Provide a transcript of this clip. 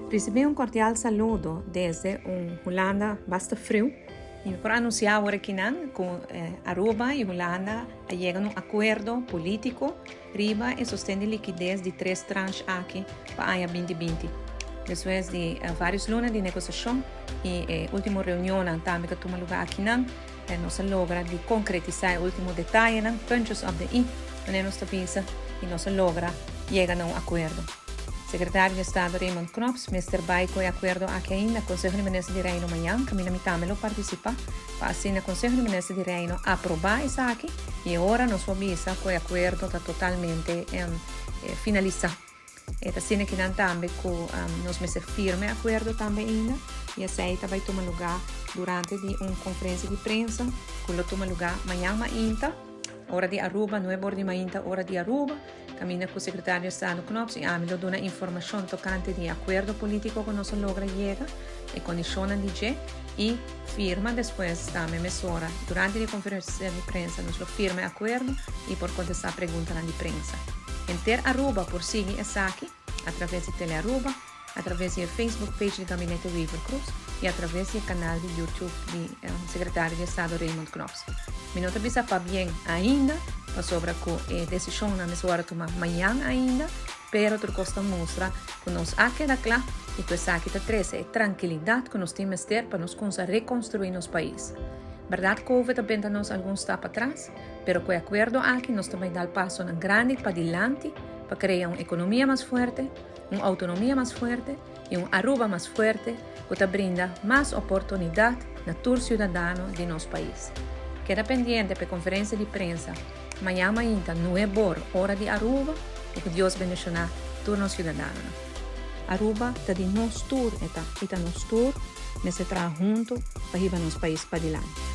Ricibi un cordial saludo desde un Hulanda basta friu. Y mi por anuncia awor akinan cu Aruba y Hulanda a yega na un acuerdo politico riba e sosten di liquidez di tres tranche aki pa aña 2020. Despues di varios luna di negociacion y e ultimo reunionnan tambe ta tuma lugar akinan, nos a logra di concretisa e ultimo detayenan, punches of the i, manera nos ta bisa, y nos a logra yega na un acuerdo. Secretario di Estado Raymond Knops mester bay cu e acuerdo aki ainda Conseho di Minister di Reino mañan, caminda mi tambe lo participa, pa asina Conseho di Minister di Reino aproba esaki y e ora nos por bisa cu e acuerdo ta totalmente finalisa. E ta asina kinan tambe cu nos mester firma e acuerdo tambe ainda y esey ta bay tuma lugar durante di un conferencia di prensa cu lo tuma lugar mañan mainta, ora di Aruba, nuebe ora di mainta ora di Aruba, caminda cu Secretario di Estado Knops y ami lo duna informacion tocante di e acuerdo politico cu nos a logra yega, e condicionnan di dje y firma despues tambe mesora durante di e conferencia di prensa nos lo firma e acuerdo y por contesta preguntanan di prensa. Henter Aruba por sigui esaki a traves di Telearuba, a traves di e Facebook page di Gabinete Wever-Croes y a traves di e canal di YouTube di Secretario di Estado Raymond Knops. Mi no ta bisa pabien ainda pasobra cu e decisionnan mester worde tuma mañan ainda, pero tur cos ta mustra cu nos a keda cla y cu esaki ta trece e trankilidad cu nos tin mester pa nos cunsa reconstrui nos pais. Berdad Covid a benta nos algun stap atras, pero cu e acuerdo aki nos ta bay dal pasonan grandi padilanti pa crea un economia mas fuerte, un autonomia mas fuerte y un Aruba mas fuerte cu ta brinda mas oportunidad na tur ciudadano di nos pais. Keda pendiente p'e conferencia di prensa mañan mainta nuebor ora di Aruba y cu Dios bendiciona tur nos ciudadanonan. Aruba ta di nos tur e ta y ta nos tur mester traha hunto pa hiba nos pais padilanti.